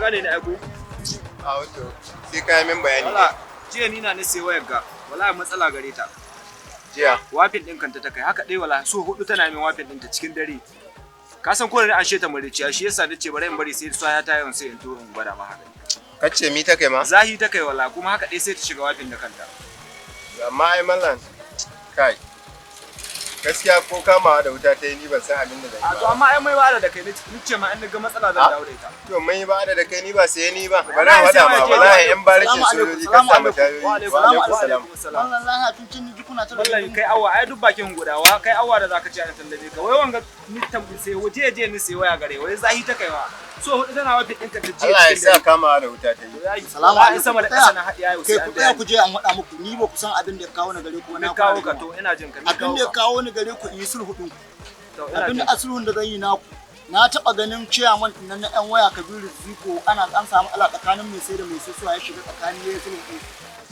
gane ni aiko? A wato sai ka yi min bayani. Wala jiya ni na ni sai wayar ga. Wala matsala gare ta. Jiya. Wafin din kanta ta kai haka dai wala so hudu tana min wafin din ta cikin dare. Ka san ko da an sheta mariciya, shi yasa nace bari in bari sai ya ta yawan sai in to in gwada ma haka. Kace mi ta kai ma? Zahi ta kai wala, kuma haka dai sai ta shiga wafin da kanta. Amma ai mallan kai. Gaskiya ko kamawa da wuta ta yi ni ban san abin da zan A yi to ba. Amma ai mai wa'ada da kai ni ce ma in ga matsala zan dawo da ita. To mun yi ba da kai ni ba sai ni ba. Bari Wallahi in sai faɗa ma ma je wallahi in barikin Salamu alaikum, sojoji ka salamu samu alaikum. tayoyi. Wa alaikum Wa alaikum salam. salam. Wannan lahiya tun cin ji kuna ta Wallahi kai awa ai duk bakin gudawa kai awa da zaka ci an tallabe ka wai wanga ni tambi sai waje je ni sai waya gare wai zahi ta kaiwa so hudu tana wafin ɗinka ta jiya Allah ya cikin sa dare. kamawa da wuta ta yi. Salamu Wallahi alaikum. sama da ƙasa na haɗiya yau Kai sai ku an tsaya biya ku je an faɗa muku, ni ba ku san abin da ya kawo ni gare ku ba, ni. na Kawo fara ka rigima. To ina jin ka, ni Abin kawo da ya ka. kawo ni gare ku in yi sulhu ɗin ku. To ina Abin jin da asulhun da zan yi naku. Na taɓa ganin ciyaman ɗin nan na 'yan waya Kabiru Ziko, ana an samu ala tsakanin mai sai da mai sai suwa ya shiga tsakanin ya yi sulhu ɗin.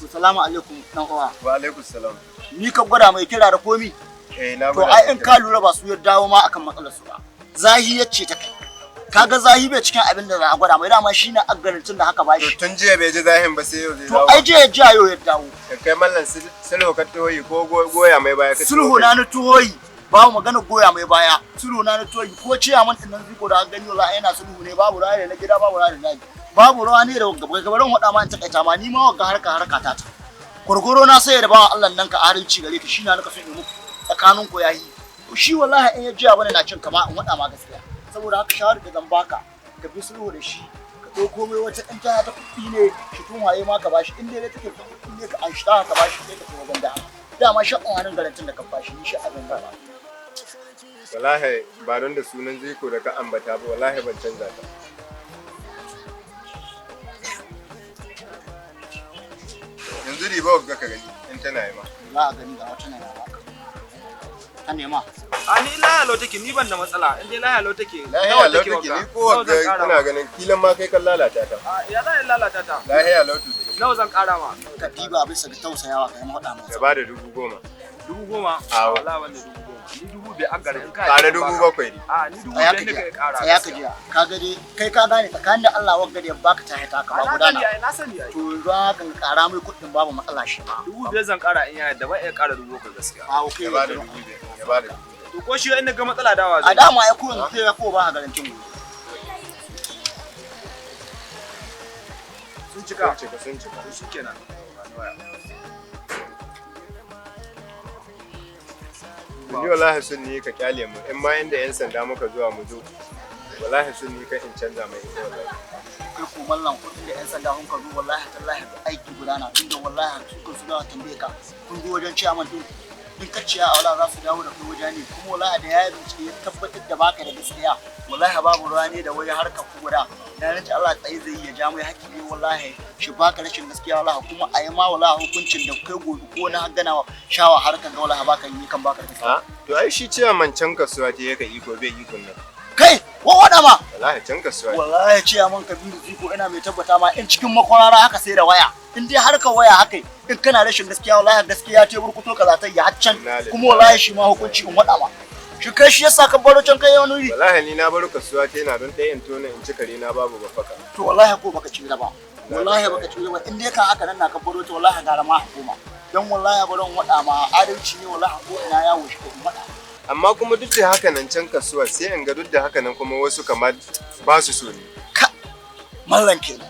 To salamu alaikum dan uwa. Wa alaikum salam. Ni ka gwada mai kira da komi. Eh na To gwada. ai in ka lura ba su ya dawo ma akan matsalar su ba. Zahi ya ce ta kai. Kaga zahi bai cikin abin da za a gwada mai, dama shine aggarancin da haka To bashi. tun jiya bai ji zahin ba sai yau zai To dawo. ai jiya jiya yau ya dawo. Ka kai mallan sulhu ka toyi ko goya mai baya ka Sulhu na na tuhoyi, babu magana goya mai baya. Sulhu na na tuhoyi, ko ciyaman din nan ziko da an gani wallahi yana sulhu ne, babu ruwa da na gida, babu ruwa da daji. Babu ruwa ne da gaba gabarin hada ma in takaita ma, ni ma wagga harka harka ta ta. Gwargwaro na sai da bawa Allah nan ka adalci gare ka, shi na naka son yi muku tsakanin ku yayi. To shi wallahi in ya jiya bane na cin kama in wada ma gaskiya. Saboda haka shawarar da zan baka, ka bi sulhu da shi, ka ɗauko mai wata ɗan ta kuɗi ne shi tun waye ma ka bashi, in dai take ta kuɗi ne ka an shi ta ka bashi sai ka tafi wajen dama. Dama shi an garantin da ka bashi ni shi abin gaba. Wallahi ba don da sunan Ziko da ka ambata ba wallahi ban canza ta. Yanzu riba wagga ka gani in tana yi ma. Za a gani ga wata nan ya baka. Ka nema. A ni lahiya lau take, ni ban da matsala in dai lahiya lau take. Lahiya Nawa lau take take, wagga? ni ko Nawa wagga zan ƙara ina ma? ganin kilan ma kai kan lalata ta. A ya za a lalata ta? Lahiya lau take. Nawa zan ƙara ma? Ka diba bisa ga tausayawa ka yi mahaɗa mai. Ka ba da 10,000. 10,000? Awo. Wallahi wannan 10,000. Ni 5,000 an gare in ka. Ƙara 7,000 ne. A ni dubu Tsaya biyar ka ne jiya. kai ƙara. Tsaya ka jiya. Ka ga dai kai ka gane tsakanin da Allah wagga da ya baka ta haita ka ba A na gudana. sani ai, na sani ai. To yanzu haka ƙara mai kuɗin babu matsala shi ma. 5,000 zan ƙara in ya yarda, ba iya ƙara 7,000 gaskiya. A okay. Ya ba da 5,000. Ya ba da 5,000. To ko shi in ga matsala dawa A zai. dama ai ko yanzu sai ya ko ba a garantin gobe. Sun cika. Sun cika, sun cika. To shikenan. Ba ni waya. Ni wallahi sun ni ka kyale mu in ma inda yan sanda muka zuwa mu zo. Wallahi sun ni ka in canza mai ita wallahi. Kai ko mallan kuɗin da 'yan sanda kun ka zo, wallahi tallahi da aiki gudana, tunda wallahi su kan su dawo tambaye ka kun zo wajen ciyaman din in ka ciya a wala za su dawo da kai wajen ne, kuma wallahi da ya yi bincike ya tabbatar da baka da gaskiya, wallahi babu ruwa ne da wani harka ku guda na nace Allah tsaye zai yi ya ja mai hakki ne, wallahi shi baka rashin gaskiya, wallahi kuma a yi ma wallahi hukuncin da kai gobe ko na gana shawa harkar ga wallahi baka yi kan baka da gaskiya. Ha? To ai shi ciyaman can kasuwa ta yaka iko bai ikon nan. Kai wa wada ma. Wallahi can kasuwa. Wallahi ciyaman Kabiru Ziko ina mai tabbata ma in cikin makwarara haka sai da waya, in dai harkar waya haka in kana rashin gaskiya wallahi gaskiya ta burkuto ka za ta yi haccan, kuma wallahi shi ma hukunci in wada ma shi kai shi yasa ka baro can kai wani wuri. Wallahi ni na baro kasuwa ta yana don ɗaya in tona in ci kare na babu babbaka. To wallahi ko baka ci ba, wallahi baka ci ba, in dai kan haka nan na ka baro ta wallahi gara ma hukuma dan wallahi baro in wada ma adalci ne, wallahi ko ina yawo shi in wada. Amma kuma duk da haka nan can kasuwa sai in ga duk da haka nan kuma wasu kamar ba su so ne. Ka mallan kenan.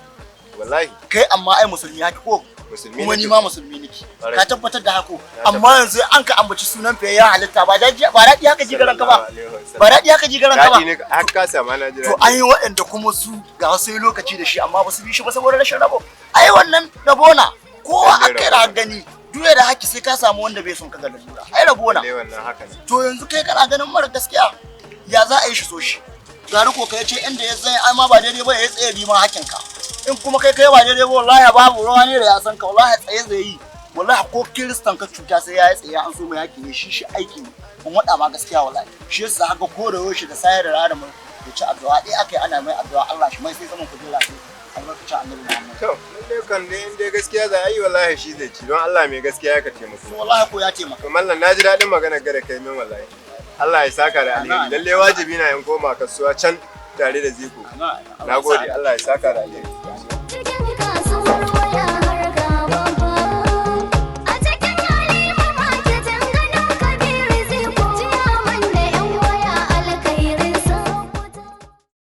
Wallahi. Kai amma ai musulmi haka ko? Musulmi kuma ni nake. ma musulmi nake. Ƙwarai. Ka tabbatar da hako. Na Amma yanzu an ka ambaci sunan fiye ya halitta ba daji ba daɗi haka ji garan ka ba. Sallallahu alaihi wasallam. Ba daɗi haka ji garan ka ba. Daɗi ne har ka sama na ji To daɗi. an yi waɗanda kuma su ga wasu yi lokaci da shi amma ba su bi shi ba saboda rashin rabo. Ai wannan rabo na kowa Lalle aka rabo da na. gani duya da haki sai ka samu wanda bai son ka ga lalura. Ai rabo na. Lalle wannan haka ne. To yanzu kai kana ganin mara gaskiya ya za a yi shi so shi. Gari ko kai ce inda ya tsaye ai ma ba daidai ba ya tsaye bi ma hakin ka. In kuma kai kai ba daidai ba wallahi babu ruwa ne da ya san ka, wallahi tsaye zai yi. Wallahi ko kiristan ka cuta sai ya yi tsaye an so mai haki ne shi shi aiki ne. In waɗa ma gaskiya wallahi. Shi yasa haka ko da yaushe da sayar da rana mu da ci addu'a ɗaya aka yi ana mai addu'a Allah shi mai sai zaman kujera sai albarkacin Annabi Muhammad. To lalle kan dai in dai gaskiya za a yi wallahi shi zai ci don Allah mai gaskiya ya ka taimako. To wallahi ko ya taimaka. To mallam na ji daɗin maganar ga da kai min wallahi. Allah ya saka da alheri. Lalle wajibi na in koma kasuwa can tare da Ziko. Na gode, Allah ya saka da alheri.